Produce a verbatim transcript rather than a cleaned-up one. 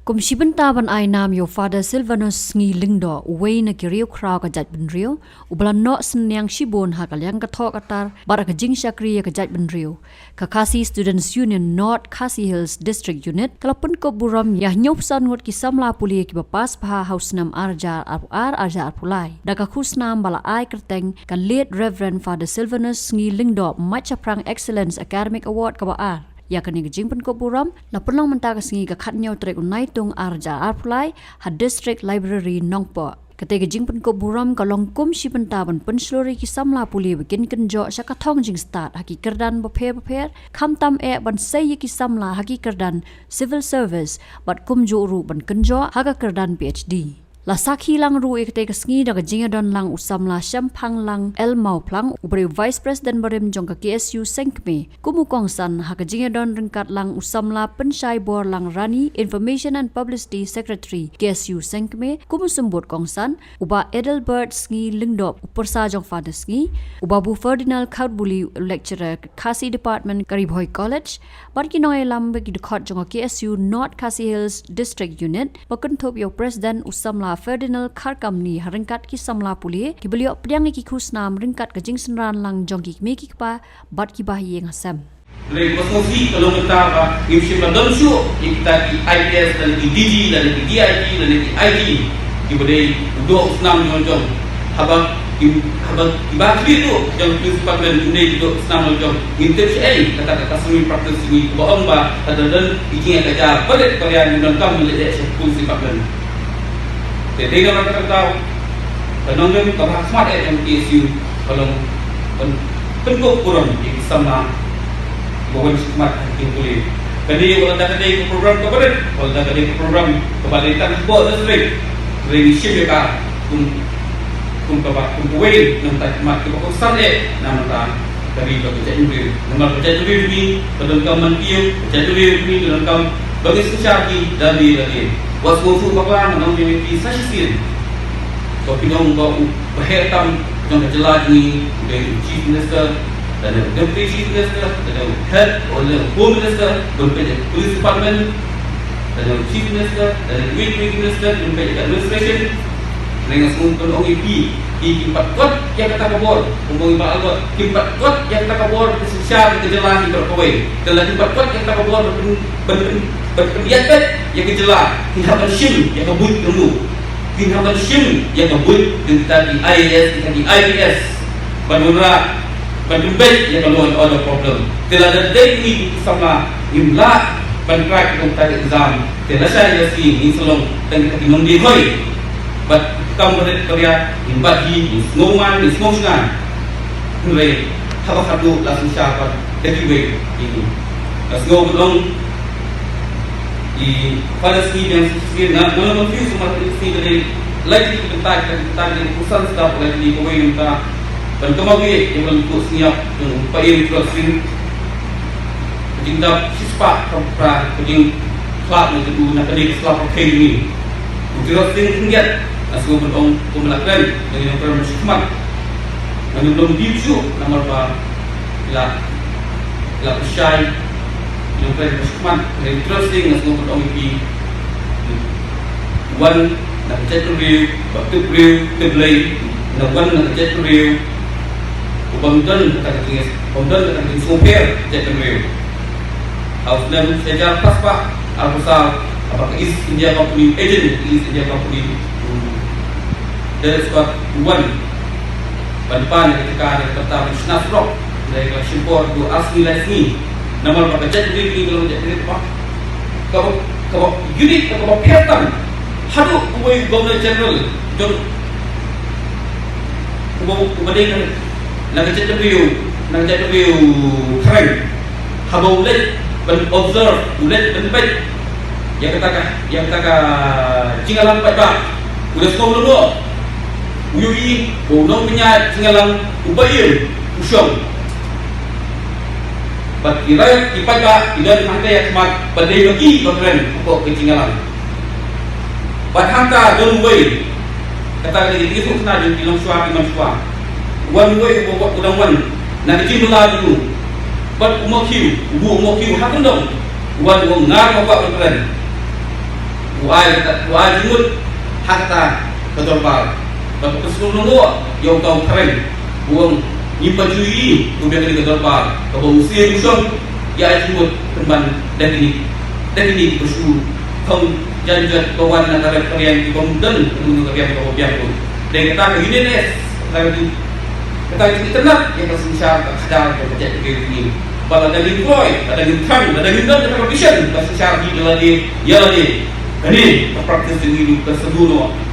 Kum shi bynta ban ai nam ïa u Father Silvanus Sngi Lyngdoh, uwei na ki riewkhraw ka jaitbynriew, uba la noh synñiang shibun ha ka liang ka thoh ka tar bad ha ka jingshakri ïa ka jaitbynriew, ka Khasi Students Union North Khasi Hills District Unit ka la pynkup burom ïa hynñiewphew san ngut ki samla pule kiba pass bha ha u snem ar hajar arphew ar ar hajar arphew lai da ka khusnam ba la ai kyrteng ka Late Reverend Father Silvanus Sngi Lyngdoh Mait Shaphrang Excellence Academic Award kaba ar. Ïa kane ka jingpynkup burom la pynlong mynta ka sngi ka khathynñiew tarik u Naitung ar hajar arphew lai ha District Library Nongpoh. Kata ka jingpynkup burom ka long kum shi bynta ban pynshlur ïa ki samla pule ba kin kynjoh sha ka thong jingstad ha ki kyrdan bapher bapher, khamtam eh ban sei ïa ki samla ha ki kyrdan civil service bad kumjuh ruh ban kynjoh ha ka kyrdan PhD. La sakhi lang ruh ïa kata ka sngi da ka jingïadon lang u samla Shemphang Lang L Mawphlang, uba dei u Vice President barim jong ka KSU Sengkmie, kum u kongsan ha ka jingïadon ryngkat lang u samla Pynshai Borlang Rani, Information and Publicity Secretary, KSU Sengkmie, kum u symbud kongsan, u Bah Adelbert Sngi Lyngdoh, u pyrsa jong Father Sngi, u Babu Ferdinand Khautbuli, u lecturer Khasi Department ka Ri Bhoi College, bad ki nongïalam bad ki dkhot jong ka KSU North Khasi Hills District Unit, ba kynthup ïa u President u samla Ferdinand Kharkamni ha ryngkat ki samla pule, kiba la ïoh pdiang ïa ki khusnam ryngkat ka jingsynran lang jong ki kmie ki kpa bad ki bahaïing hasem. Lei ba sngewsih ka long kata ba ngim shym la don shuh ïa kita ki IPS lane ki DG lane ki DIG lane ki IG kiba dei u doh u snam jong jong. Haba ki, haba kiba khlieh ruh jong ki police department kim dei ki doh u snam jong jong. Ngim tip shaei kata ka customary practice jong ngi kaba ong ba lada don ki jingeh ka jia ba leit ba rian ngim donkam ban leit eh sha police department. Te dei namar kata ka daw ka nongrim kaba ha khmat eh jong ka KSU ka long ban pynkup burom ïa ki samla ba wan shakhmat ha ki pule. Kane wat la da ka dei ka program kaba rit, wat la da ka dei ka program kaba dei tang hapoh district, hynrei ngi shim ïa ka kum, kum kaba, kum kawei na bynta ki khmat kiba kongsan eh na bynta ka ri bad ka jaitbynriew. Namar ka jaitbynriew jong ngi ka donkam ban kiew, ka jaitbynriew jong ngi ka donkam ba ngin synshar ki da lade da lade. Wat sngewthuh bakla, ngan ong ïa phi sa shisien. Ba phin ong ba u baheh tam jong ka jylla jong ngi u dei u Chief Minister, lane u Deputy Chief Minister, lane u Head, lane u Home Minister, ban peit ïa ka Police Department, lane u Chief Minister, lane u Deputy Minister, ban peit ïa ka administration. Hynrei nga sngewbha ban ong ïa phi, phi kim pat kot ïa kata ka bor, kumba ong i Bah Albert, kim pat kot ïa kata ka bor, ka synshar ka jylla hi baroh kawei. Te lada kim pat kot ïa kata ka bor, ban pyn, ban pyn, ban pynïaid beit ïa ka jylla, kin hap ban shim ïa ka buit kyrmu. Kin hap ban shim ïa ka buit jong kita ki IAS, kita ki IPS. Ban wanrah, ban pynbeit ïa ka law and order problem. Te lada dei ngi ki samla ngim lah ban crack ïa kata ka exam, te lashai lashisngi ngin sa long tang kita ki nongdie hoi. Bad kam ba rit ba ria ngin bat hi, ngin sngew man, ngin sngew shngaiñ. Hynrei haba khatduh la synshar pat da kiwei ïa ngi. Nga sngew ban ong i Father Sngi biang shisien, nga, nga long confused namar Father Sngi ka dei lai tylli ki bynta, ki bynta ki dei kongsan sdang, lai tylli kawei na bynta ban kynmaw ïa ka long kut sngi ïap jong u Paiem Tirot Sing. Ka jingdap shispah ka pra ka jingkhlad na ka du na kane ka sla pyrthei jong ngi. U Tirot Sing Khyndiat, nga sngew ban ong kumba la kren da ngi nongkren ba shakhmat. Nga ngim long deep shuh namar ba la, la pynshai nongkren ba shakhmat. Nga ngim trust ïa, nga sngew ban ong ïa phi. Wan na ka jaitbynriew, ba tip briew tip Blei, na wan na ka jaitbynriew. U bym don kata ka jingïas, bym don kata ka jingsngewpher jaitbynriew. Ha u snem shi hajar phra spah arphew saw, haba ka East India Company, agent ka East India Company, Darius Scott u wan ban pan ïa ka jaka, ïa ka bynta ban shna surok. Hynrei ka la shim por haduh ar sngi lai sngi. Namar ba ka jaitbynriew ka long jaitbynriew kaba, kaba, kaba unique, kaba pher tam. Haduh uwei u Governor General jong, uba, uba dei na ka jaitbynriew, na ka jaitbynriew Karen. Haba u leit ban observe, u leit ban peit ïa kata ka, ïa kata ka jingïalang paidbah, u la sngew lyngngoh. U ïohi ba u nongpynïaid jingïalang u Paiem u shong. Bad ki raid, ki paidbah ki don hangta ïa khmat, bad dei ma ki ba kren hapoh ka jingïalang. Bad hangta don uwei, kata ka dei ka jingïathuhkhana jong ki longshuwa ki manshuwa. Wan uwei uba u dang wan na ka jingbylla jong u. Bad u Mawkhiew, u buh u Mawkhiew ha kyndong. Wan u ong nga ruh nga kwah ban kren. U ai kata, u ai jingmut ha kata ka dorbar. Bad ka sngewlyngngoh ïa uta u phareng. U ong, ngim pat ju ïohi u biang kane ka dorbar kaba u siem u shong ïa ai jingmut pynban da kine, da kine kiba shu thong janjot ba wan na ka rep ka riang kiba ym don ka riang kaba biang ruh. Dei kata ka uniqueness, kata ka ju-, kata ka ju itynnad ïa ka synshar ka khadar ka jait ka ri. Ba lada ngim kloi, lada ngim thrang, lada ngim don kata ka vision ka synshar hi da lade ïa lade, kane ka practice jong ngi ruh ka sngewlyngngoh.